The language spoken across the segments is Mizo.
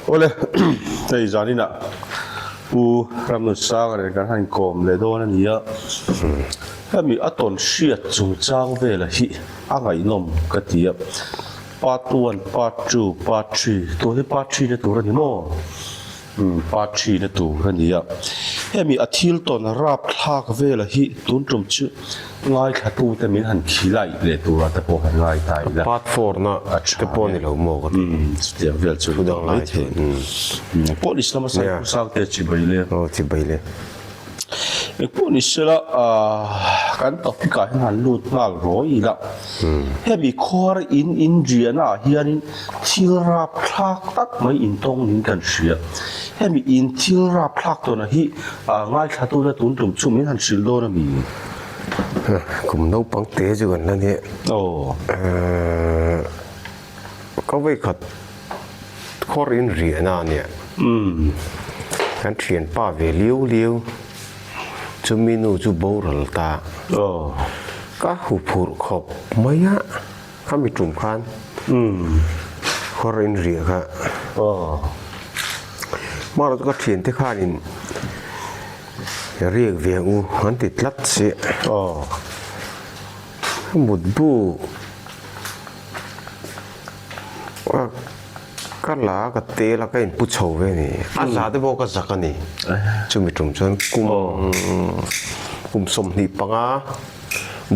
Awle, hei zaninah Pu Ramnunsanga nen kan han kawm leh dawn a ni a, hemi a tawn hriat chungchang vela hi a ngaihnawm ka ti a, part one, part two, part three, tun hi part three na tur a ni maw? Umm part three na tur a ni a, hemi a thil tawn rapthlak vela hi tun tum chu ngaithla tute min han khilai leh tura te pawh han ngai ta ila. Part four na te pawh ni lo maw ka ti. Umm chutiang vel chu Thu dang lai chu. Umm pawh ni sela hmasa in Pu Sangte chibai le. Aw chibai le. Engpawh ni sela kan topic ah hian han lut nghal rawi ila. Hemi khuar in inriahna ah hianin thil rapthlak tak mai intawng niin kan hria. Hemi in thil rapthlak tawnah hi ngaithlatute tun tum chu min han hrilh dawn a mi? Kum naupang te chu kan la nia. Aw. Ka vawikhat khuar in riahna a nia. Kan thianpa ve liu liu. Chumi nu chu boral ta. Ka huphurh khawp mai a, khami tum khan khuar in riah kha. Hmar chu ka thiante khanin riak ve ang u an ti tlat si. Mutbu Ka la ka tel a ka inpu chho ve a ni. A za te pawh ka zak a ni. Chumi tum chuan kum kum 25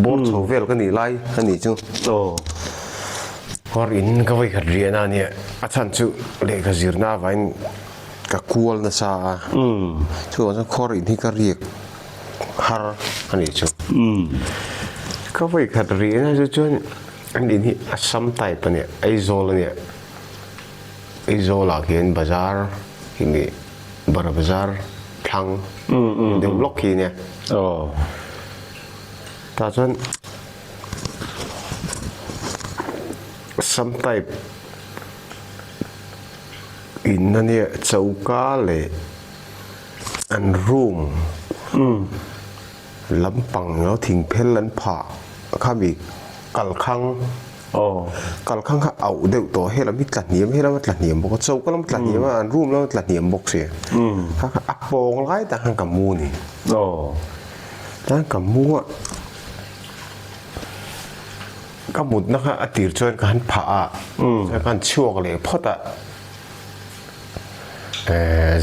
bawr chho vel ka nih lai a nih chu. Kawr in ka vawi khat riahna a nia. A chhan chu lehkha zirna avangin ka kual nasa a. Chuvang chuan kawr in hi ka riak har a nih chu. Ka vawi khat riahna chu chuan An in hi Assam type a nia, Aizawl a nia. Aizawlah khian bazar hi mi Bara bazar thlang deuh lawk hi a nia. Tah chuan Assam type in a nia, choka leh an room Lampang lo thingphel an phah khami kalkhang kalkhang kha auh deuh tawh helam hi tla hniam helam a tla hniam bawk a choka lam a tla hniam a an room lam a tla hniam bawk si kha kha a pawng lai tak khan ka mu ni chuan ka mu a ka mutna kha a tir chuan ka han phah a chuan ka han chhuak leh phawt a.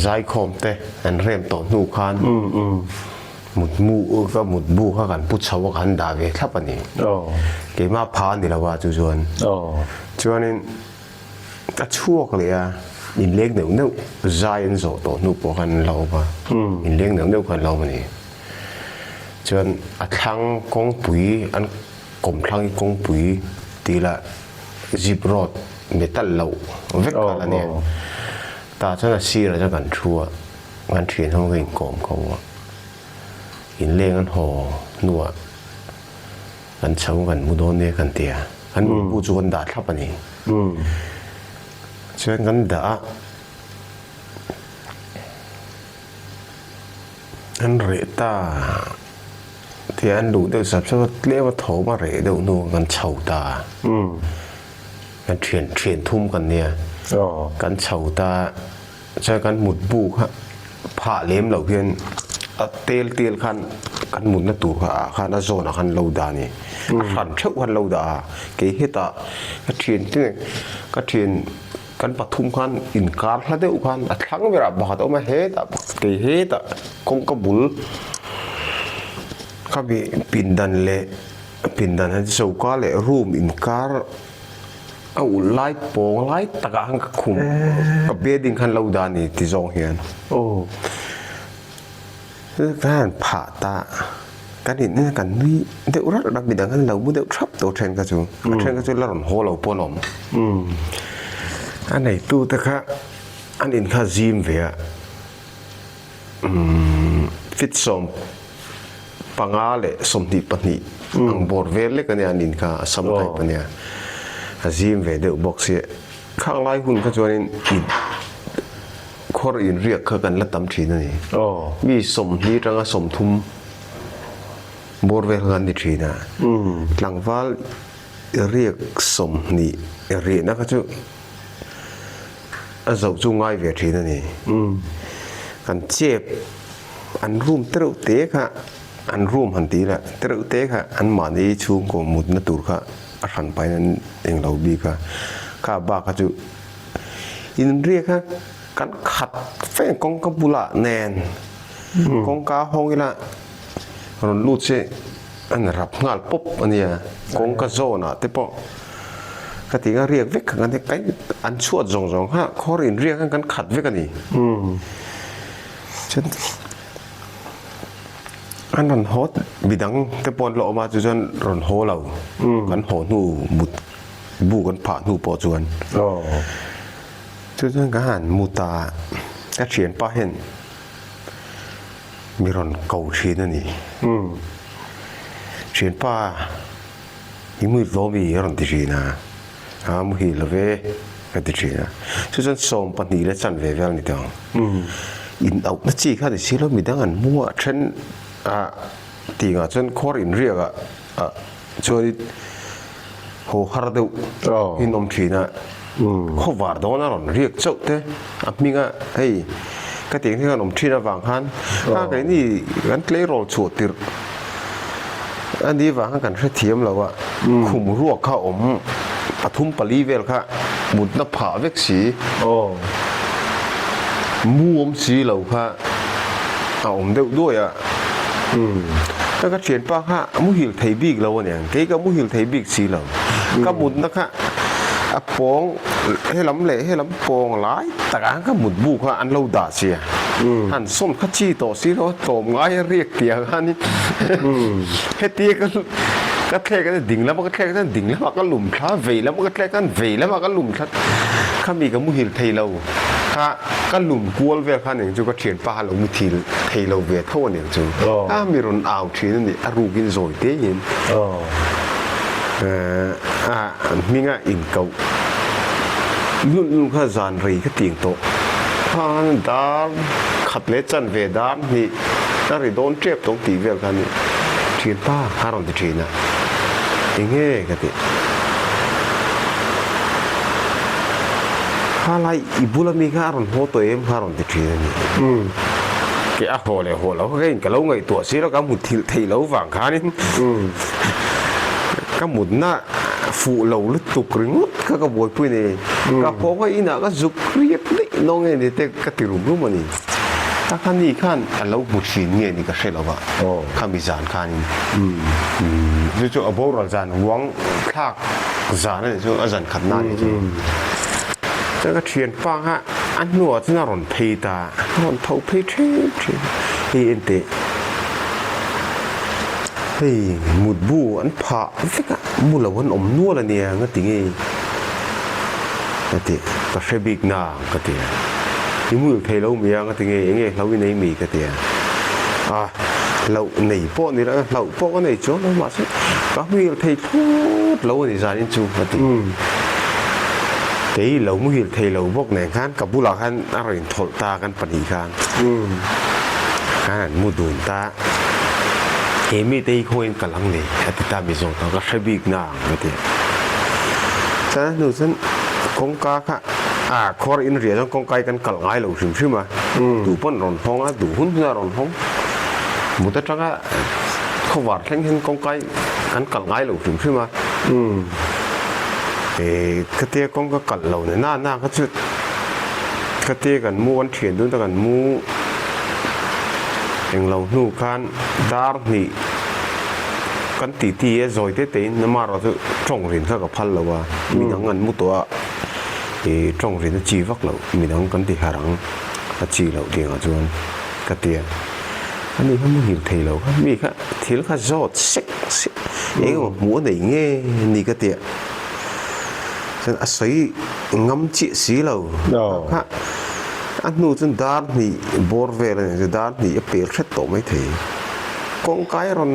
Zaikhawm te an rem tawh hnu khan mutmu ka mutbu kha kan pu chho a kan dah ve thlap a ni. Keimah pha a ni lo a chu chuan. Chuanin ka chhuak leh a, inleng neuh neuh zai an zawh tawh hnu pawh khan an lo awm a, inleng neuh neuh khan an lo awm a ni. Chuan a thlang kawngpui an kawmthlang hi kawngpui tih lah Zip road metal loh vek kha la nia. Tah chuan a sirah chuan kan thu a, kan thian ho ka inkawm kho a. Inleng an haw hnuah kan chho kan mu dawn nia kan ti a, kan mutbu chu kan dah thlap a ni. Chuan kan dah a, an reh ta. Tia an luh deuh sap sap a, tlem a thawm a reh deuh hnu kan chho ta a, kan thian thian thum kan nia, kan chho ta a, chuan kan mutbu kha phah lem loh hian a tel tel khan kan mutna tur kha ah khan a zawn ah khan lo dah a ni, a hran theuh khan lo dah a, kei hetah ka thian te ka thian. Kan pathum khan inkar hla deuh khan a thlang berah pakhat a awm a, hetah pakhat kei hetah kawngka bul kha mi pindan leh pindan an choka leh room inkar a ulh lai pawng lai takah khan ka khum ka bedding khan lo dah a ni ti zawng hian. Ka han phah ta, kan in en a kan nui deuh ralh a, midang khan lo mu deuh thap tawh then kha chu, a then kha chu la rawn haw lo pawh an awm. A neitu te kha an in kha zim ve a, umm fit 15 leh 22 ang bawr vel lek a nia an in kha, a sam type a nia, a zim ve deuh bawk sia, khang lai hun kha chuanin in. Khawr inriak kha kan la tam thin a ni. Mi 20 atanga 30 bawr vel kha kan ni thin a. Tlangval riak 20 riahna kha chu a zoh chu ngai ve thin a ni. Kan chep an room te reuh te kha an room han tih lah te reuh te kha an mahni chhungkaw mutna tur kha a hran pahin an englo bik a, kha bak kha chu inriak kha kan khat feng kawngka bulah nen kawngka hawng ila rawn lut se an rap nghal pawp a nia, kawngka zawnah te pawh ka ti nga riak vek kha kan an chhuat zawng zawng kha khawr inriak khan kan khat vek a ni. Chuan an rawn haw midang te pawh an la awm a chu chuan rawn haw lo kan haw hnu mut bu kan phah hnu pawh chuan chu chuan ka han mu ta ka thianpa hian mi rawn ko thin a ni thianpa i muhil hlawm i a rawn ti thin a. A muhil lo ve ka ti thin a. Chu chuan 12 leh chanve vel a ni tawh ang. In auhna chi kha ni si lo midang an hmu a then a tingah chuan khawr inriak ah ah chuan haw har deuh in awm thin a. Khawvar dawn a rawn riak chauh te a hming a hei ka tih ang hian awm thin avang khan kha keini kan tleirawl chhuah tirh A ni vang khan kan hrethiam lo a, khum ruak kha awm pathum pali vel kha mutna phah vek si, mu awm si lo kha a awm deuh duai a. Ka ka thianpa kha a muhil thei bik lo a niang, kei ka muhil thei bik si lo. Ka mutna kha a pawng helam leh helam pawng lai takah khan ka mutbu kha an lo dah sia. Han sawn kha chi tawh si lo a tlawm ngai a riak tih ang khan in hetia ka ka thlek a ding lama ka thlek chuan ding lamah ka lum thla vei lama ka thlek chuan vei lamah ka lum thla khami ka muhil thei lo kha ka lum kual vel khan eng chu ka thianpa kha lo muthil thei lo ve tho aniang chu a mi rawn au thin a ni a rukin zawi te in a hminga inkoh lun lun kha zan rei ka ting tawh khan dar khat leh chan ve dar hnih a ri dawn tep tawng tih vel kha ni thian pa kha rawn ti thin a enge ka ti kha lai i bula mi kha a rawn haw tawh em kha rawn ti thin a ni ke a haw leh haw lo kha keiin ka lo ngaihtuah si lo ka hmu thilh theih lo vang khanin ka mutna fuh lo lutuk ringawt kha ka buaipui a ni. Ka haw kha inah ka zuk riak daih lo nge ni te ka ti rum rum a ni. Ta kha ni khan a lo hmu thin nge ni ka hre lo va, khami zan khanin. Chu chu a boral zan uang thlak zan a nih chu, a zan khat na a nih chu. Chuan ka thianpa kha a hnuah chuan a rawn phei ta, a rawn tho phei ṭhep ṭhep a, hei enteh. Hei mutbu an phah vek a, mu lo an awm nual a nia nga ti ngei ka ti, ka hre bik na ka ti a, i muil thei lo mi a nga ti ngei enge hlo i nei mi ka ti a, a hlauh nei pawh ni lo hlauh pawh ka nei chuang lo mahse ka muhil thei thlawt lo a ni zanin chu ka ti, kei lo muhil thei lo bawk nen khan ka bulah khan a rawn inthawlh ta kan pahnih khan. Khan an mu dun ta. He mite hi khawiin kal ang le a ti ta Mizo ta ka hre bik na ang a ti. Chuan a hnu chuan kawngka kha a khawr in riah chuan kawngka hi kan kalh ngai lo hrim hrim a. Duh pawn rawn hawng a, duh hun hun a rawn hawng. Mut atanga khawvar thleng hian kawngka hi kan kalh ngai lo hrim hrim a. Khatia kawngka kalh lo nen na na kha chu Khatia kan mu kan thian dun ta kan mu englo hnu khan dar hnih kan ti ti a zawi te te in amaherawh chu tawng rin kha ka phal lo a midang an mu tawh a ih tawng rin a chi vak loh midang kan ti harh ang a chi loh ding ah chuan ka ti a ani kha muhil thei lo kha mi kha thil kha zawt sek sek eng emaw hmuh a nei nge ni ka ti a. Chuan a sawi ngam chiah si lo. Kha a hnu chuan dar hnih bawr vel a ni, dar hnih a pel hret tawh mai thei. Kawngkai a rawn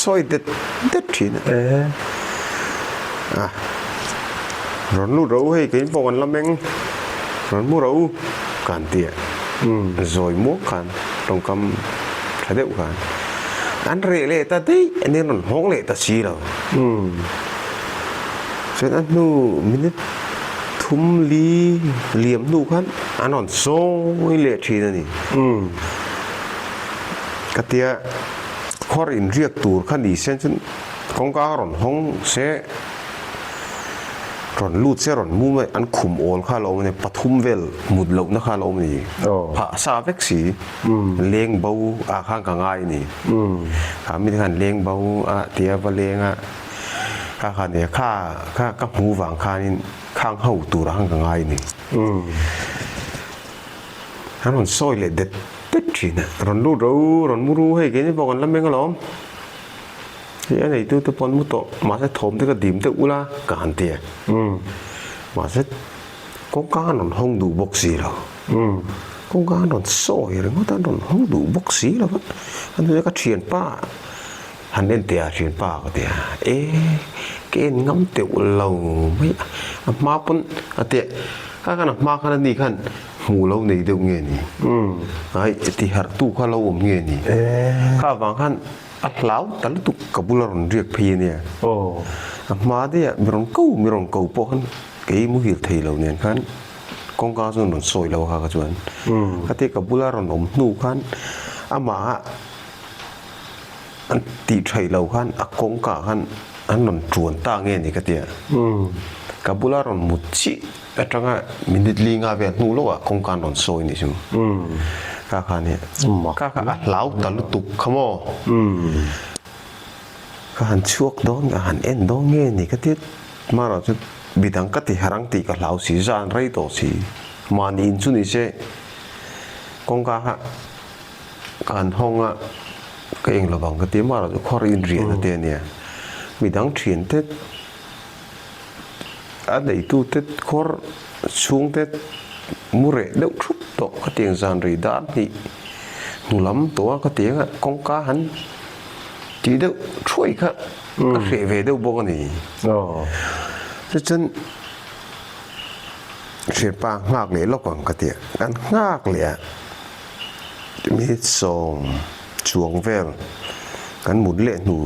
sawi det det thin a. A rawn lut ro hei kein pawh kan la meng rawn mu ro kan ti a, zawi muang khan tawngkam tha deuh khan an reh leh ta daih a nia rawn hawng leh ta si lo. Chuan a hnu minute thum. thum li liam hnu khan an rawn sawi leh thin a ni. Ka tia khawr inriak tur kha ni sen chuan kawngka a rawn hawng se, rawn lut se rawn mu mai an khum awl kha a lo awm a ni, pathum vel mut lohna kha a lo awm a ni. Phah sa vek si leng bo ah khan ka ngai a ni. Kha mite khan leng bo a tia va leng a. Kha kha nia kha kha ka hmu vang khanin khang ho turah khan ka ngai a ni. An rawn sawi leh det det thin a, rawn lut ro rawn mu ru hei keini pawh kan la meng alawm. Hei a neitu te pawh an mu tawh mahse thawm te ka dim deuh ula ka han ti a. Mahse kawngka an rawn hawng duh bawk si lo. Kawngka an rawn sawi ringawt a an rawn hawng duh bawk si lo va. A hnuaia ka thianpa Han en teh a thianpa ka ti a, e ka en ngam teuh lo mai a, a hma pawn a teh kha khan a hma khan ani khan hmuh lo nei deuh nge ni, ai ti harh tu kha lo awm nge ni, kha avang khan a hlau ta lutuk ka bula rawn riak phei ania, a hma daih ah mi rawn ko mi rawn ko pawh khan kei muhil thei lo nen khan kawngka chu an rawn sawi lo a kha kha chuan, khatia ka bula rawn awm hnu khan amah ah. An tih theih loh khan a kawngka khan an rawn tuan ta nge ni ka ti a. Ka bula rawn mut chiah atanga minute li nga vel hnu lawkah kawngka an rawn sawi ni chu. Ka kha nia. Ka kha a hlau ta lutuk kha maw. Ka han chhuak dawn ka han en dawn nge ni ka ti a. Hmanah chuan midang ka ti harang tih ka hlau si, zan rei tawh si. Mahni in chu ni se kawngka kha. Ka han hawng a, ka eng lovang ka ti a, mahrawh chu khawr inriahna te a nia. Midang thiante a neitute khawr chhungte mu reh deuh thup tawh ka ti ang zan rei dar hnih hnu lam tawh a ka ti ang a, kawngka han tih deuh thuai kha ka hreh ve deuh bawk a ni. Chuchuan hriatpa nghak leh lawk ang ka ti a, kan nghak leh a. Minute sawm chuang vel kan mut leh hnu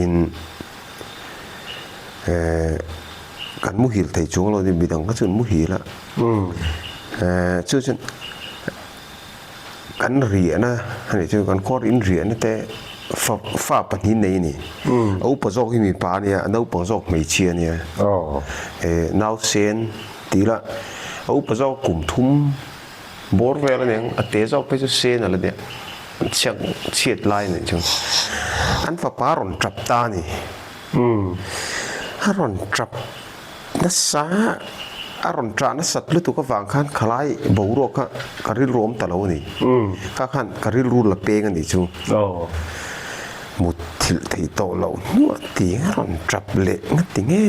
in eh kan muhil thei chuang lo ni midang kha chu an muhil a eh chu chuan kan riahna a nih chu kan court in riahna te fa fa pahnih nei a ni a upa zawk hi mipa a nia a naupang zawk hmeichhia a nia eh nausen tih lah a upa zawk kum thum. Bawr vel a nia, a te zawk phei chu sen a la nia, an chhiak chhiat lai a nih chu. An fapa rawn tap ta a ni. A rawn tap nasa, a rawn tah nasat lutuk avang khan khalai boruak kha ka rilru awm ta lo a ni. Kha khan ka rilru la peng a nih chu. Mut thilh theih tawh loh hnuah ti a rawn tap leh nga ti nge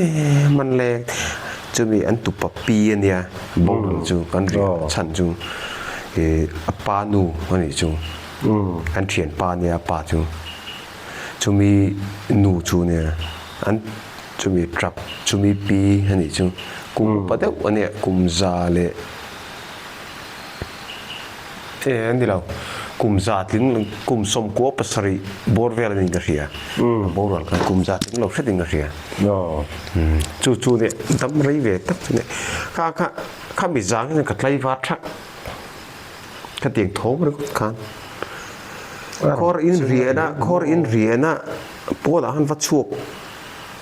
man le chumi an tupa pi a nia boral chu kan riah chhan chu ih a pa nu a nih chu an thian pa nia a pa chu chumi nu chu nia an chumi tap chumi pi a nih chu kum upa deuh a nia kum za leh. E a ni lo, kum za tling kum sawmkua pasarih bawr vel a niin ka hria, a boral khan kum za tling lo hret in ka hria. Chu chu nia dam rei ve tak chu nia, kha kha kha mi zang hian ka tlaivar thak khatiang thawm ringawt khan khawr in riahna khawr in riahna pawnah khan va chhuak.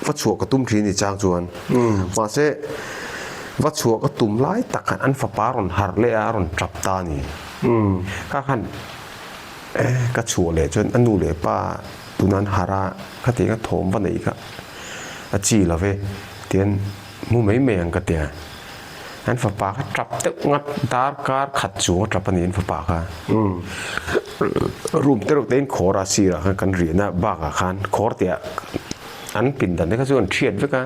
Va chhuah ka tum thin ni chang chuan mahse va chhuah ka tum lai tak khan an fapa rawn harh leh a a rawn tap ta a ni. Kha khan ka chhuah leh chuan a nu leh pa tuna an harh a khatiang a thawm va neih kha a chi lo ve tian mu mai mai ang ka ti a. An fapa kha tap deuh ngat dar kar khat chung a tap a ni an fapa kha. Room te reuh te in khawr a sirah khan kan riahna bakah khan khawr tih ah an pindan te kha chu an thiat vek a.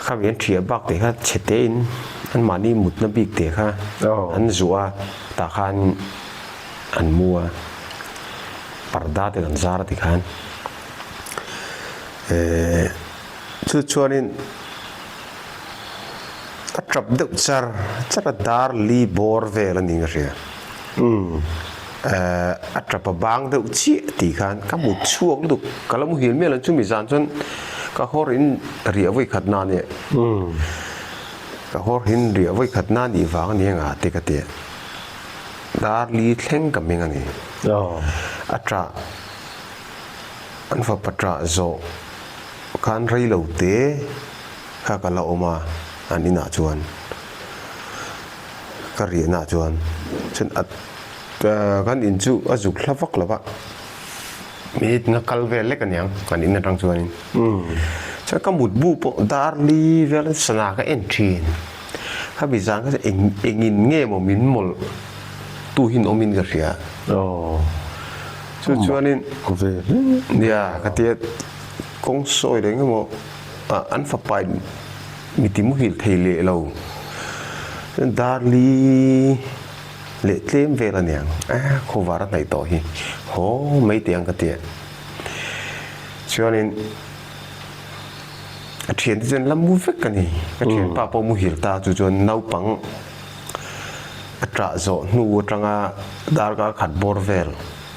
Khami an thiah bak te kha chhe te in an mahni mutna bik te kha an zuah a tah khan an mu a parda te kan zar a ti khan ehh. Chu chuanin a tap deuh char char a dar li bawr vel a nih ka hria. Eh a tap a bang deuh chiah tih khan ka mut chhuak lutuk ka la muhil miah lo chumi zan chuan. Ka hawr in riah vawi khat na nia. Ka hawr in riah vawi khat na nih vang a ni anga te ka ti a. Dar li thleng ka meng a ni. A ṭah an fapa ṭah zawh khan rei lo te kha ka la awm a an inah chuan ka riahnaah chuan chuan a kan in chu a zuk hla vak lo va minute nga kal vel lek aniang kan in atang chuanin chuan ka mutbu pawh dar li vel sana ka en thin khami zan kha chu eng engin nge maw min mawlh tu hian awmin ka hria chu chuanin nia ka tia kawng sawi leh eng emaw ah an fapa in mi ti muhil thei leh lo chuan dar li leh tlem vel a niang eh khawvar a hnaih tawh hi haw mai teh ang ka tia chuanin a thiante chuan la mu vek a ni ka thianpa pawh muhil ta chu chuan naupang a ṭah zawh hnu aṭanga darkar khat bawr vel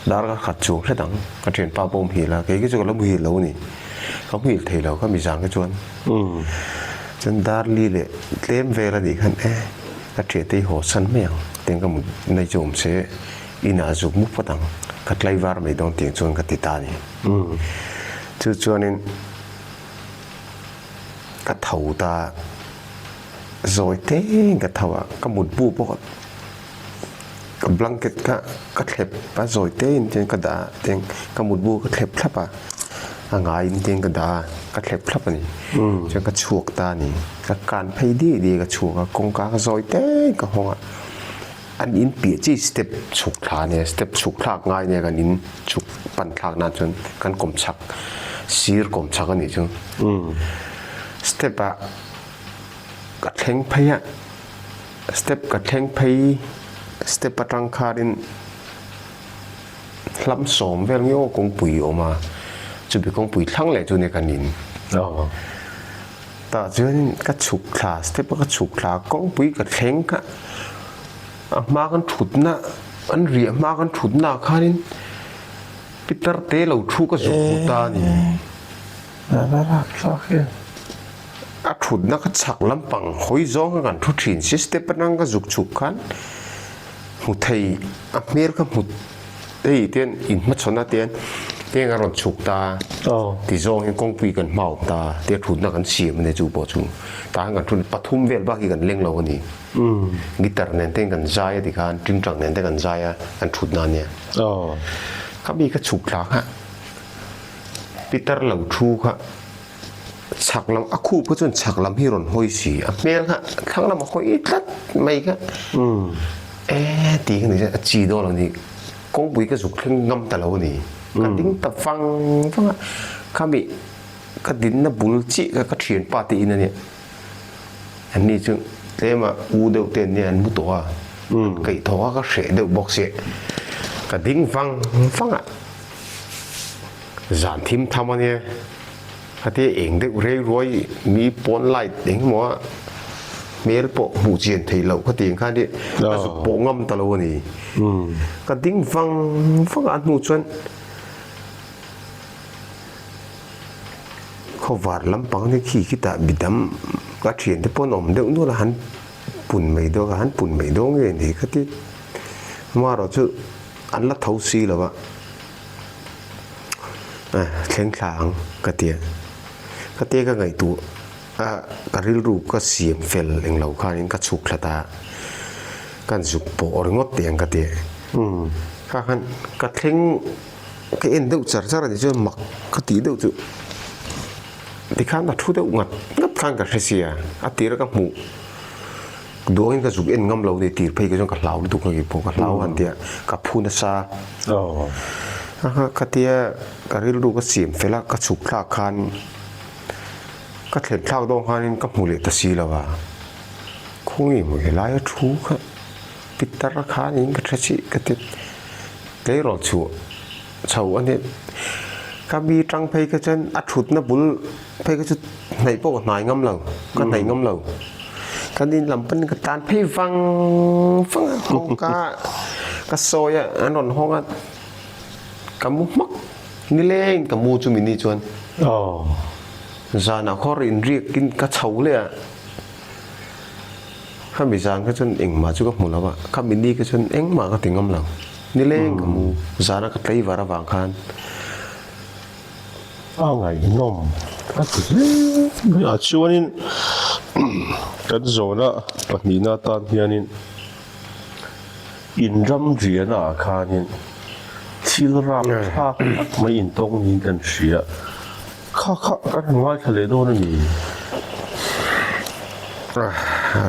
darkar khat chuang hret ang ka ṭhianpa pawh a muhil a kei khi chu ka la muhil lo a ni ka muhil thei lo kha mi zang khi chuan chuan dar li leh tlem vel a nih khan e ka ṭhiante hi haw san mai ang tiang ka mut nai chu awm se inah zuk mu phawt ang ka tlaivar mai dawn tiang chuan ka ti ta a ni chu chuanin ka tho ta. Zawi teng ka tho a, ka mutbu pawh ka blanket kha ka thlep a, zawi teng ten ka dah a, tiang ka mutbu ka thlep thlap a, a ngaiin tiang ka dah a, ka thlep thlap a ni. Chuan ka chhuak ta a ni, ka kan phei diai diai ka chhuak a, kawngka ka zawi teng ka hawng a, an in piah chi step chhuk thla a nia, step chhuk thlak ngai nia kan in chhuk pan thlak nan chuan kan kawm chhak sir kawm chhak a nih chu step ah. Ka thleng phei a, step ka thleng phei step atang khanin hlam sawm vel nge aw kawngpui a awm a, chumi kawngpui thlang leh chu nia kan in. Tah chuanin ka chhuk thla step a ka chhuk thla kawngpui ka thleng kha a hma kan thutna an riah hma kan thutna ah khanin pitar te lo thu ka zuk hmu ta a ni. A thutna ka chhak lampang hawi zawng kha kan thu thin si step atang ka zuk chhuk khan hmu thei a hmel kha hmu hei tian in hmachhawn a tian heng a rawn chhuk ta ti zawng hian kawngpui kan hma awm ta tia thutna kan siam a ni chu pawh chu tah hian kan thu pathum vel bak hi kan leng lo a ni guitar nen te kan zai a ti khan tingtang nen te kan zai a kan thutna a nia khami ka chhuk thla kha pitar lo thu kha. Chhak lam a khup kha chuan chhak lam hi rawn hawi si a hmel kha thlang lam a hawi tlat mai kha e tih kha ni chuan a chi dawn lo ni kawngpui ka zuk thleng ngam ta lo a ni ka ding ta vang vang a khami ka dinna bul chiah kha ka thianpa te in a nia an ni chu tlema u deuh te an nia an mu tawh a kaih thawk a ka hreh deuh bawk sia ka ding vang vang a. Zan thim tham a nia, khatia eng deuh rei ruai mi pawn light eng emaw a hmel pawh hmuh chian theih loh khatiang khan hi a zuk pawh ngam ta lo a ni. Ka ding vang vang a, a hnu chuan khawvar lampang te khi khitah midang ka thiante pawh an awm deuh nual a, han pun mai dawn han pun mai dawn nge ni khati amaherawh chu an la tho si lo a. Thleng thla ang ka ti a, ka te ka ngaihtuah a ka rilru ka siam fel englo khanin ka chhuk thla ta a, kan zuk pawh ringawt teh ang ka ti a, kha khan ka thleng ka en deuh char char a ni chuan mak ka tih deuh chu tikhan a thu deuh ngat ngat khan ka hre sia a tir a ka hmuh. Duangin ka zuk en ngam lo ni tir phei ka chuan ka hlau lutuk a kipawh ka hlau han tia ka phu nasa a khatia ka rilru ka siam fel a ka chhuk thlak khan ka thlen thlak dawn khanin ka hmu leh ta si lo a khawnge maw helai a thu kha pitar khanin ka hre chih ka ti tleirawl chhuah chho a nia ka mi tang phei kha chuan a thutna bul phei kha chu hnaih pawh ka hnai ngam lo ka hnaih ngam lo ka nin lam panin ka tan phei vang vang a kawngka ka sawi a an rawn hawng a ka mu hmak nileng ka mu chumi ni chuan. Zanah khaw rawn inriakin ka chho leh a, khami zan kha chuan engmah chu ka hmu lo a, khami ni kha chuan engmah ka ti ngam lo. Nileng ka hmu, zana ka tlaivar avang khan. A ngaihnawm a ti hle mai a, chuanin kan zawhna pahnihna atan hianin in ram riahna ah khanin thil rap thlak tak mai intawng niin kan hria. Kha kha kan han ngaithla leh dawn a ni.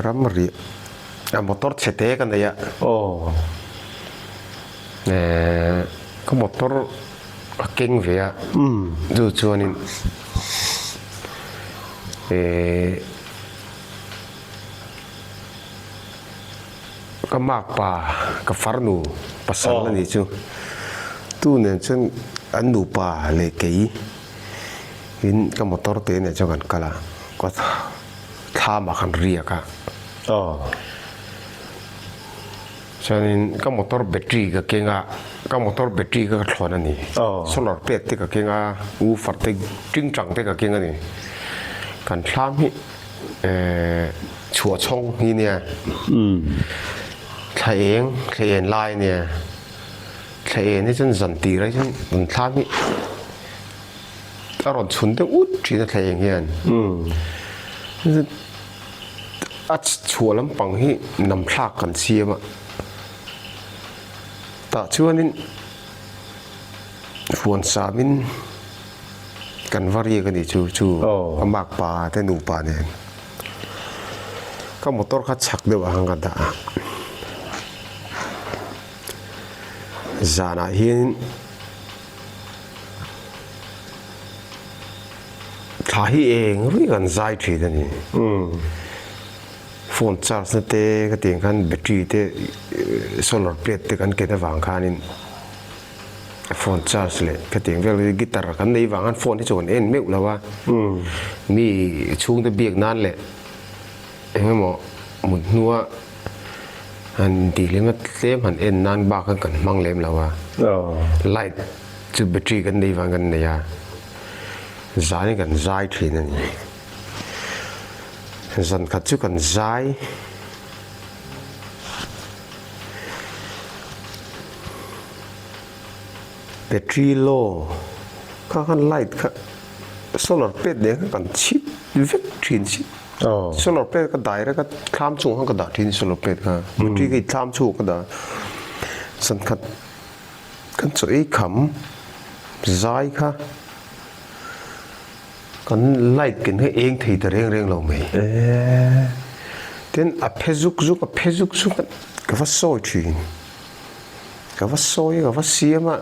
Ram riah a motor chhe te ka nei a. Aw. Ka motor a keng ve a. Chu chuanin Ka makpa, ka farnu pasal a nih chu. Tu nen chuan an nupa leh kei in ka motor te nen chuan kan kal a, ka thlam ah kan riak a. Chuanin ka motor battery ka keng a, ka motor battery kha ka thlawn a ni. Solar plate te ka keng a, woofer te tingtang te ka keng a ni. Kan thlam hi. Chhuah chhawng hi nia thla eng thla en lai nia thla en hi chuan zan tir ai chuan rawn thlam hi a rawn chhun deuh ut thin a thla eng hian a chhuah lampang hi nam thlak kan siam a tah chuanin huan samin. Kan va riak a nih chu chu a mak pa te nupa nen ka motor kha chhak deuh ah khan ka dah a zanah hian thla hi eng ruih kan zai thin a ni phone charge na te ka tih ang khan battery te solar plate te kan ken avang khanin. Phone charge leh khatiang vel hi guitar kan nei vang khan phone hi chu kan en meuh lo a, mi chhungte biak nan leh eng emaw mut hnua han intihhlima tlem han en nan bak khan kan hmang lem lo a, light chu battery kan nei vang kan nei a, zan hi kan zai thin a ni. Zan khat chu kan zai. Battery low kha khan light kha solar plate nen khan kan chhit vek thin si solar plate ka direct a thlam chungah khan ka dah thin solar plate kha battery kha i thlam chungah ka dah zankhat kan chaw ei kham zai kha. Kan light ken kha eng thei ta reng reng lo mai. Tin a phe zuk zuk a phe zuk zuk a ka va sawi thin. Ka va sawi a ka va siam a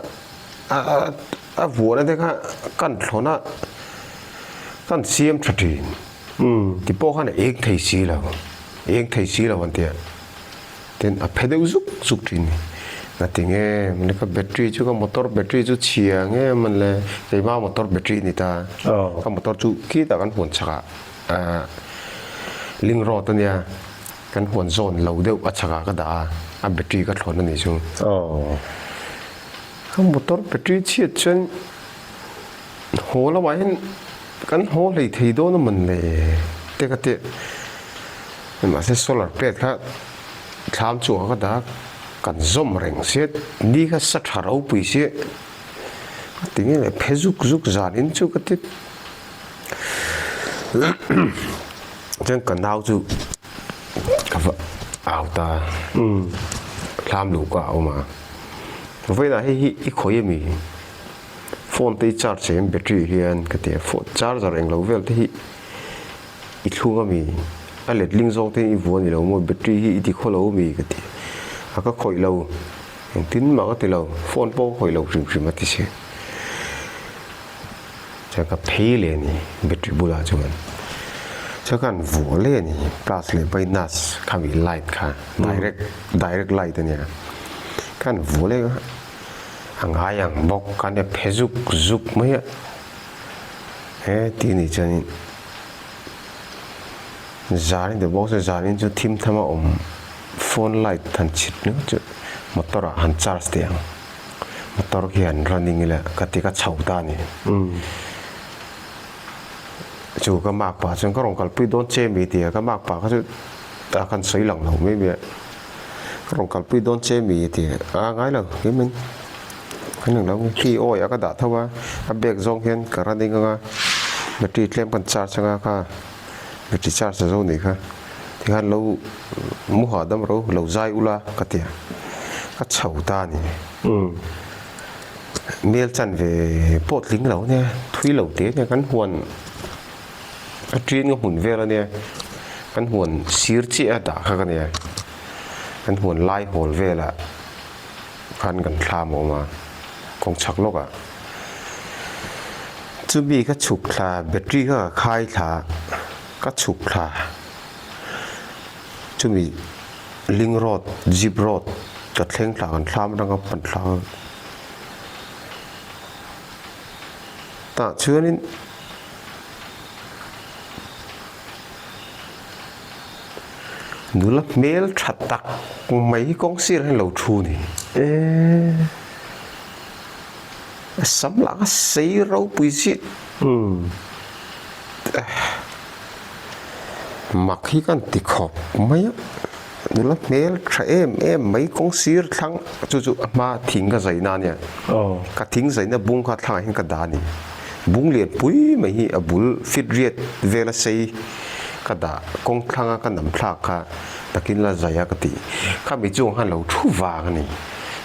a a vuahna te kha kan thlawn a kan siam tha thin. Ti pawh khan a eng thei si lo eng thei si lo an tia. Tin a phe deuh zuk zuk thin ni. Ngati nge mawni ka battery chu ka motor battery chu chhia nge mawni le keimah motor battery a ni ta. Ka motor chu khitah kan huan chhakah ah link road a nia kan huan zawn lo deuh a chhakah ka dah a a battery ka thlawn a nih chu. Ka motor battery chhiat chuan haw lamah hian kan haw hlei thei dawn a mawni le te ka tih. Mahse solar plate kha thlam chungah ka dah a, kan zawm reng sia, ni kha sa tha ropui sia a ti nge le phe zuk zuk zan in chu ka ti chuan ka nau chu ka va au ta thlam luh ka a awm a, vawiinah hei hi i khawih a mi phone te i charge em battery hian ka ti a phone charger englo vel te hi. I thlung a mi? A letling zawk te i vuah ni lo maw? Battery hi i ti khaw lo mi? Ka ti. A ka khawih lo. Engtin mah ka ti lo. Phone pawh ka khawih lo hrim hrim a ti si. Chuan ka phei leh a ni battery bulah chuan. Chuan ka han vuah leh a ni plus leh minus khami light kha direct direct light a nia. Ka han vuah leh a, a ngai ang bawk ka nia phe zuk zuk mai a. He ti nih chuanin zanin te bawk chu zanin chu thim tham a awm phone light han chhit ringawt chu motor ah han charge teh ang motor khi han running ila ka ti ka chho ta a ni. Chu ka mak pah chuan ka rawn kalpui dawn che mi tia ka mak pah kha chu a kan sawi lang lo mai mai a. Ka rawn kalpui dawn che mi tia a ngai lo hlim in kan eng lo nge khi awi a ka dah tho a, a bag zawng hian ka running anga battery tlem kan charge anga kha battery charge a zo nih kha tikhan lo mu hahdam ro lo zai ula ka tia ka chho ta a ni. Mel chan ve pawh tling lo ania, thui lo te ania kan huan a ṭin nga hmun vel ania, kan huan sir chiah a dah kha ka nia, kan huan lai hawl velah khan kan thlam a awm a, kawng chhak lawkah. Chumi ka chhuk thla battery kha ka khai thla ka chhuk thla chumi Link road, jeep road ka thleng thla kan thlam atanga pan thla tah chuanin nula hmel tha tak mai hi kawng sirah hian lo thu a ni. A sam lah kha sei ropui chiah. Mak hi kan ti khawp mai a, nula hmel tha em em mai kawng sir thlang chu chu a hma thing ka zaina a nia, ka thing zaina bung kha thlangah hian ka dah a ni, bung lian pui mai hi a bul fit riat vela sei ka dah kawng thlanga ka nam thlak kha takin la zai a ka ti, khami chung khan lo thu vang a ni,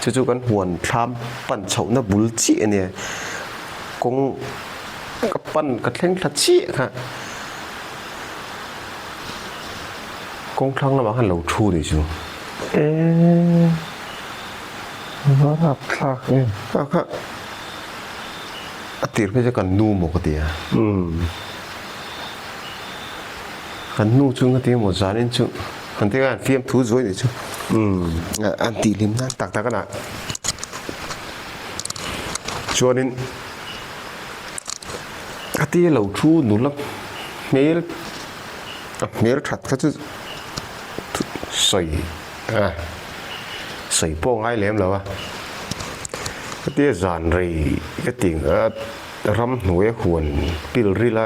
chu chu kan huan thlam pan chhohna bul chiah a nia, kawng ka pan ka thleng thla chiah kha. Kawng thlang lamah khan lo thu ni chu. Eee va rap thlak em. Kha kha a tir phei chu kan nu maw ka ti a. Kan nu chu nga ti maw zanin chu kan ti khan fiam thu zuai ni chu. An tih hlim nan tak tak a nah. Chuanin. A tia lo thu nula hmel a hmel that kha chu sawi a sawi pawh ngai lem lo a ka tia zan rei ka ti ang a ramhnuai a huan pil ril a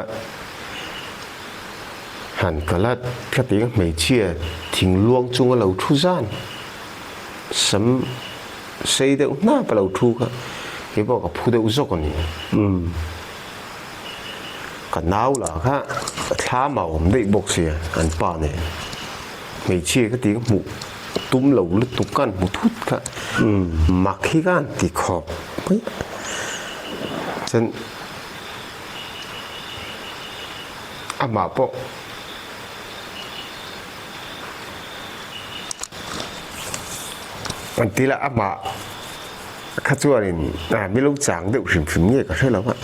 han kal a thlatin hmeichhia thingluang chunga lo thu zan sam. Sei deuh hnap a lo thu kha kei pawh ka phu deuh zawk a ni. Ka nau lah kha thlam a awm daih bawk sia an pa nen. Hmeichhia ka ti ka hmuh tum lo lutuk ka han hmu thut kha mak hi ka han ti khawp mai a. Chuan amah pawh. An ti la amah kha chuanin a mi lo chang deuh hrim hrim nge ka hre lo a.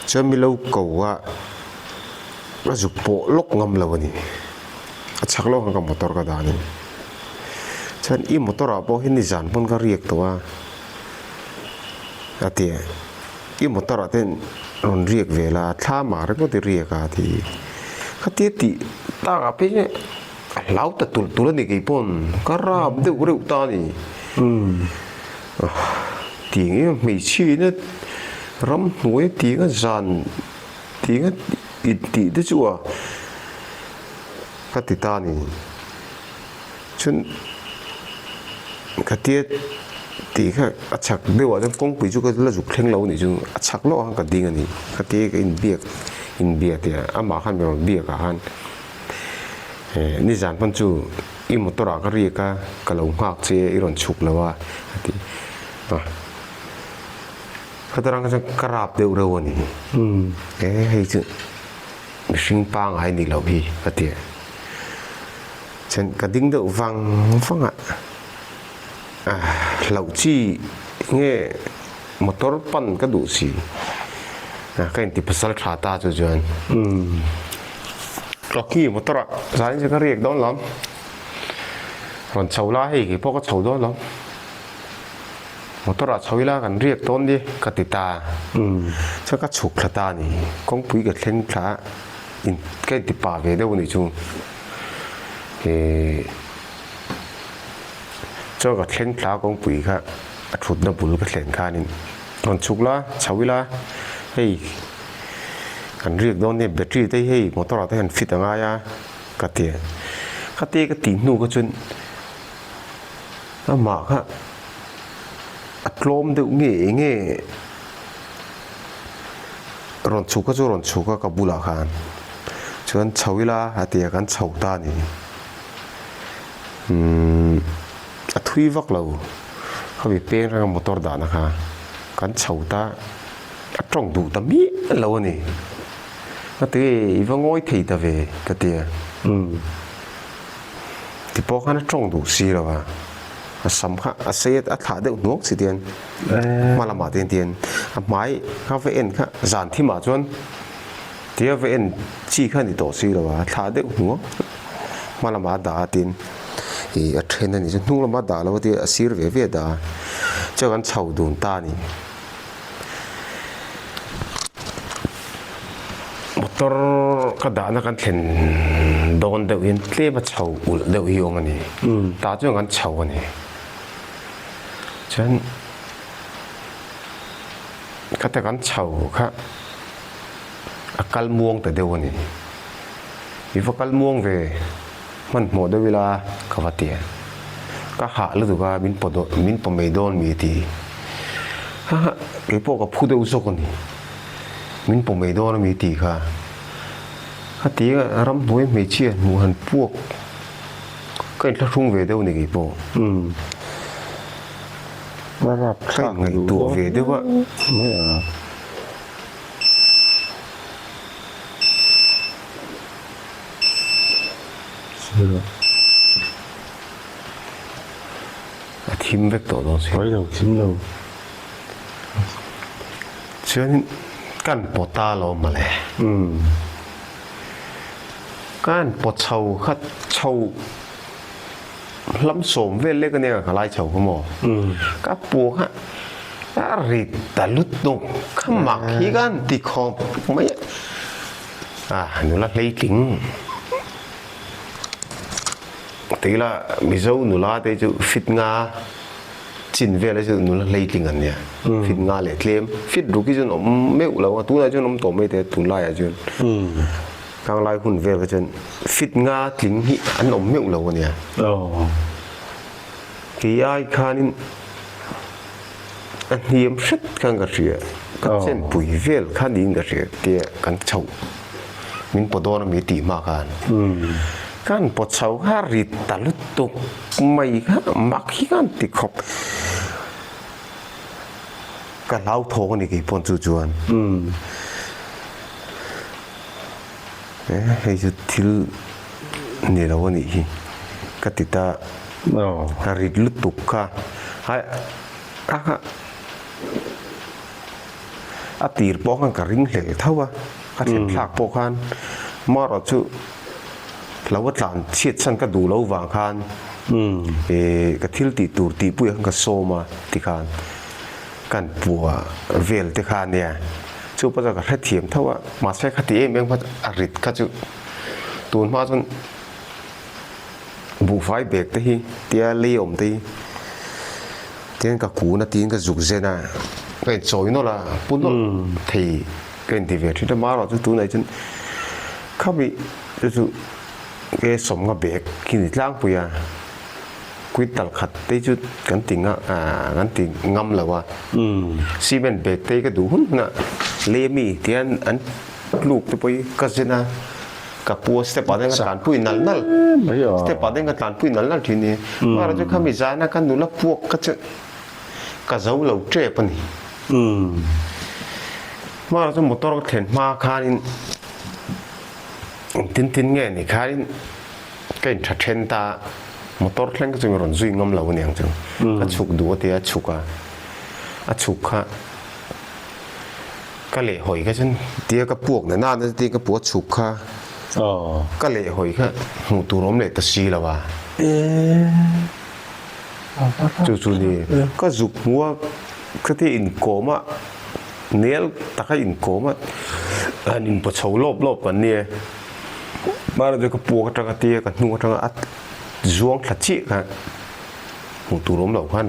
Chuan mi lo ko a a zuk pawh lawk ngam lo a ni. A chhak lawk khan ka motor ka dah a ni. Chuan i motor ah pawh hian nizan pawn ka riak tawh a a ti a. I motor ah te rawn riak ve la, thla mah ringawt i riak a ti. Khatia tih tak ah phei chuan a hlau ta tulh tulh a ni kei pawn ka rap deuh reuh ta a ni. Tiang em hmeichhia ina ramhnuai tiang a zan tiang a intih te chu a ka ti ta a ni. Chuan khatia tih kha a chhak deuh ah chuan kawngpui chu ka la zuk thleng lo a nih chu a chhak lawk ah khan ka ding a ni khatia ka inbiak inbia tih ah amah khan min rawn biak ah khan eh nizan pawn chu i motor ah ka riak a ka lo nghak che i rawn chhuk lo a a ti a khatia rang kha chuan ka rap deuh reuh a ni eh hei chu mihring pangai ni loh hi ka ti a. Chuan ka ding deuh vang vang a, hlauh chi nge motor pan ka duh si, ka inti pasal tha ta chu chuan Rocky motor ah zanin chu ka riak dawn lo, rawn chho la hei kei pawh ka chho dawn lo, motor ah chho ila kan riak dawn nia ka ti ta, chuan ka chhuk thla ta a ni, kawngpui ka thleng thla a. In ka inti pah ve deuh a nih chu. Ihh chuan ka thleng thla kawngpui kha a thutna bul ka thlen khanin. Rawn chhuk la, chho ila, hei kan riak dawn nia battery te hi hei motor ah te hian fit a ngai a ka ti a. Khatia ka tih hnu kha chuan amah kha a tlawm deuh nge eng nge rawn chhuk kha chu rawn chhuk a ka bulah khan chuan chho ila a ti a kan chho ta a ni. Umm a thui vak lo khami peng reng a motor dahna kha kan chho ta a tawng duh ta miah lo a ni ka ti i va ngawi thei ta ve ka ti a ti pawh khan a tawng duh si lo a a sam kha a sei a thlah deuh hnuak si tian hma lamah te hian a hmai kha va en kha zan thimah chuan. Tia va en chi kha ni tawh si lo a, thlah deuh hnuang hma lamah a dah a tin ih a then a ni chu hnung lamah a dah lo a tia a sir ve ve a dah a chuan kan chho dun ta a ni. Motor ka dahna kan thlen dawn deuh hian tlem a chho ulh deuh hi awm a ni tah chuan kan chho a ni chuan khata kan chho kha. A kal muang ta deuh a ni. I va kal muang ve hmanhmawh deuh ila ka va ti a. Ka hah lutuk a, min paw dawn, min paw mai dawn mi ti. Ha ha, kei pawh ka phu deuh zawk a ni. Min paw mai dawn a mi ti kha. Ka ti a, ramhnuai hmeichhia hmuh han puak ka inthlahrung ve deuh a ni kei pawh. Ka inngaihtuah ve deuh a. A thim vek tawh dawn si. Pai lo, thim lo. Chuanin kan pawt ta lo mawle. Kan pawt chho kha chho Hlam sawm vel lek ania ka lai chho kha maw? Ka pu kha a rit ta lutuk kha mak hi khan ti khawp mai a. A nula hleitling tila Mizo nula te chu fit nga chin vel hi chu nula hleitling an nia. Fit nga leh tlem fit ruk hi chuan awm meuh lo a tunah chuan awm tawh mai te tunlaiah chuan. Khanglai hun vel kha chuan fit nga tling hi an awm meuh lo a nia. Kei ai khanin a hniam hret khan ka hria, ka chenpui vel kha niin ka hria tia kan chhoh min paw dawn a mi tih hma khan. Kan paw chho kha rit ta lutuk mai kha mak hi khan ti khawp. Ka hlauthawng a ni kei pawn chu chuan. Hei chu thil ni lo a nih hi ka ti ta ka rit lutuk kha hai a kha a tir pawh khan ka ring hlel tho a ka thlen thlak pawh khan marawh chu lo a tlan chhiat chhan ka duh lo vang khan ih ka thil tih tur tih puiah khan ka sawm a tikhan. Kan pua vel te kha ania, chu pawh chuan ka hrethiam tho a, mahse khati em em kha a rit kha chu tun hma chuan buhfai bag te hi tia lei awm te hi tian ka kun a tiin ka zuk zen a, ka inchawi nawlh a, pu nawlh thei ka inti ve thin a, marawh chu tunah chuan khami chu chu ke sawmnga bag khi ni tlangpui a. Quintal khat te chu kan ti nga kan ti ngam lo a, cement bag te ka duh hun hun a, lei ami tihian an tluk te pawh hi ka zen a, ka pu a step ah te ka tlanpui nal nal, step ah te ka tlanpui nal nal thin ni, mahra chu khami zana ka nula puak kha chu ka zo lo tep a ni. Mahra chu motor ka thlen hma khanin engtin tin nge ni khanin. Ka intha then ta, motor thleng ka chu rawn zui ngam lo aniang chu. Ka chhuk duh a tia a chhuk a, a chhuk kha ka lehhawi kha chuan tia ka puak na nana tia ka puah chhuk kha ka lehhawi kha hmuh tur awm leh ta si lo a. Chu chu ni ka zuk hmu a, khatia inkawm a nel taka inkawm a han inpaw chho lawp lawp kan nia. Hmana chu ka puak atanga tia ka hnung atanga a zuang thla chiah kha hmuh tur awm loh khan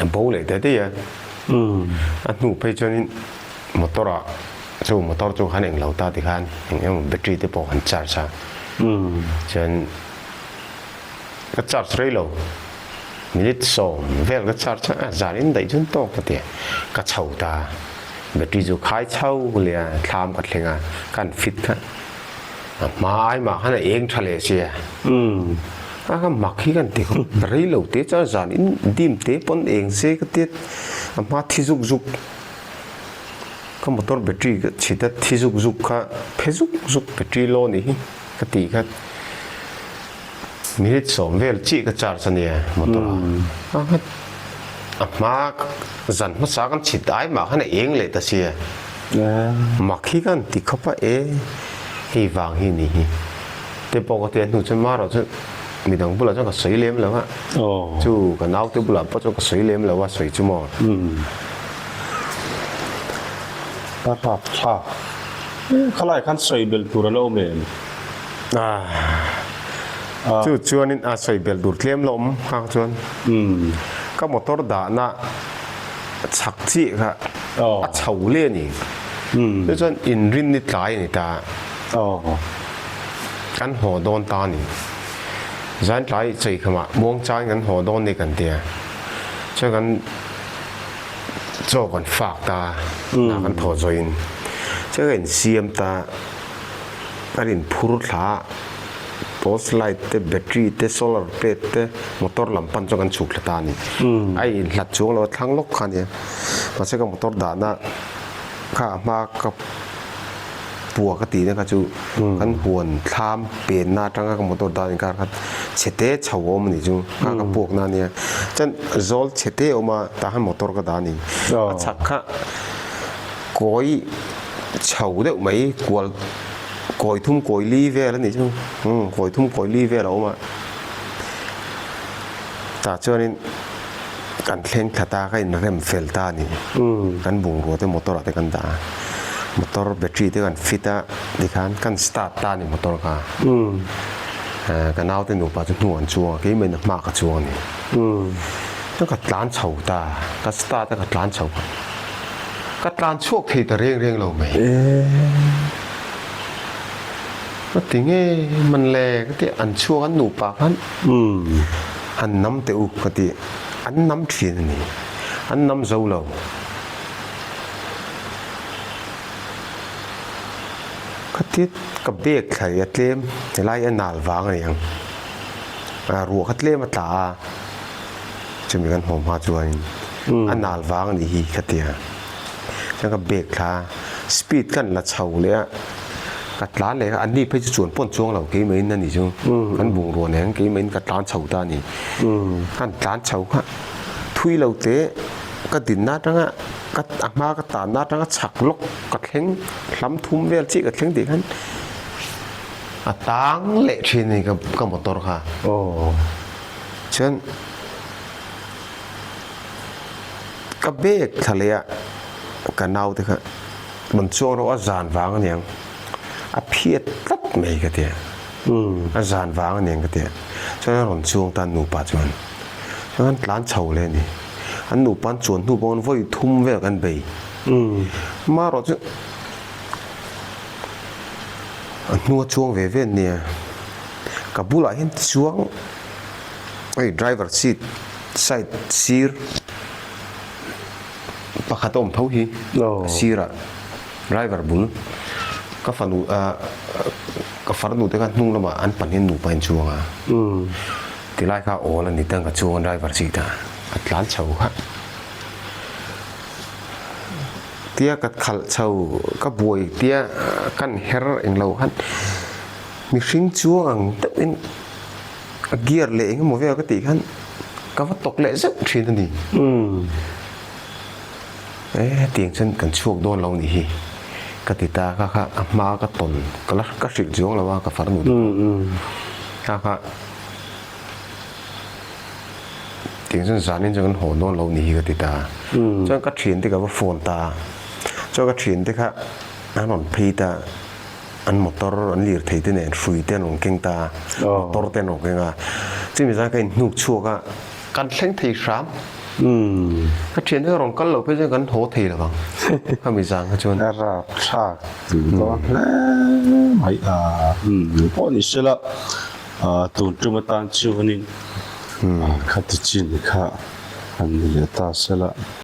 a bo leh daih daih a. A hnu phei chuanin motor ah chu motor chu khan englo ta tikhan eng emaw battery te pawh kan charge a. Chuan ka charge rei lo minute 10 vel ka charge a, zan in daih chuan tawk ka ti a, ka chho ta. Battery chu khai chho leh a, thlam ka thleng a, ka han fit kha a hma ai mah khan a eng tha leh sia. A ka mak hi kan ti khawp rei lo te chuan zan in dim te pawn eng se ka ti a hma thi zuk zuk ka motor battery ka chhit a thi zuk zuk kha phe zuk zuk battery low ni hi ka tih kha minute 10 vel chiah ka charge a nia motor ah a a hma zan hmasa kan chhit ai mah khan a eng leh ta sia mak hi kan ti khawp a e hei vang hi ni hi. Te pawh ka ti a hnu chuan marawh chu midang bulah chuan ka sawi lem lo a, chu ka naute bulah pawh chuan ka sawi lem lo a sawi chu maw. A tap thlak khalai khan sawi belh tur a lo awm em? Chu chuanin a sawi belh tur tlem lo awm nghak chuan ka motor dahna chhak chiah kha a chho le a ni. Chu chuan inrinni tlai a ni ta. Kan haw dawn ta a ni. Zan tlai chei khamah muangchangin kan haw dawn ni kan tia. Chuan kan chaw kan fak ta a, hna kan thaw zawhin. Chuan ka insiam ta, kan inphur thla a, post light te, battery te, solar plate te, motor lam pan chuan kan chhuk thla ta a ni. A inhlat chuang lo a thlang lawk kha a nia. Mahse ka motor dahna kha a hma ka. Pua ka tihna kha chu kan huan thlam penna atanga ka motor dan inkar kha chhe te chho a awm a nih chu kha ka puakna a nia chuan zawl chhe te a awm a tah khan motor ka dah a ni a chhak kha kawi chho deuh mai kual kawi thum kawi li vel a nih chu umm kawi thum kawi li vel a awm a tah chuanin. Kan thleng thla ta ka inrem fel ta a ni. Kan bungrua te motor ah te kan dah a, motor battery te kan fit a tikhan kan start ta a ni motor kha. Ka naute nupa chu hnu an chuang a, keimah in a hma ka chuang a ni. Chuan ka tlan chho ta, ka start a ka tlan chho kha. Ka tlan chhuak thei ta reng reng lo mai. Ka ti nge man le ka ti an chhuak an nupa khan han nam teh u ka ti an nam thin a ni an nam zo lo. Ka ti ka bag thlai a tlem helai a nal vang a ni ang ruah kha tlem a tla a chumi kan haw hma chuanin a nal vang a nih hi ka ti a. Chuan ka bag thla a, speed khan la chho leh a, ka tlan leh a, anni phei chu chuan pawn chuang lo keimah in a ni chu, kan bungrua nen keimah in ka tlan chho ta a ni. Kan tlan chho kha thui lo te ka dinna atanga ka a hma ka tanna atanga chhak lawk ka thleng hlam thum vel chiah ka thleng tih khan a tang leh thin a ni ka motor kha. Chuan. Ka bag thla leh a ka naute kha rawn chuang rawh a zan vang aniang a phiat tlat mai ka ti a, a zan vang aniang ka ti a, chuan a rawn chuang ta nupa chuan chuan an tlan chho leh a ni, an nupa an chuan hnu pawh vawi thum vel kan bei marawh chu a hnua chuang ve ve ania ka bulah hian chuang hei driver seat. Side sir pakhat a awm tho hi a sirah driver bul ka fanu ah ka farnu te khan hnung lamah an pahnih nupa in chuang a tilai kha awl a ni tang ka chuang a driver seat ah a tlan chho kha tia ka khalh chho ka buai tia kan her englo khan mihring chuang ang deuhin. A gear leh eng emaw vel ka tih khan ka va tawk leh zeuh thin a ni. E hetiang chuan kan chhuak dawn lo nih hi ka ti ta kha kha a hma ka tawn ka la ka hrilh chuang lo a ka farnu te pawh kha kha tiang chuan zanin chuan kan haw dawn lo nih hi ka ti ta chuan ka thian te ka va phone ta chuan ka thian te kha an rawn phei ta. An motor an lir thei te nen hrui te an rawn keng ta a, motor te an rawn keng a, chumi zan ka inhnuk chhuak a, kan thleng thei hram. Ka thiante kha rawn kal loh phei chuan kan haw thei lo vang khami zan kha chuan. A rapthlak duh dawn hle mai a, pawh ni sela tun tum atan chuanin khati chin kha han ni leh ta sela.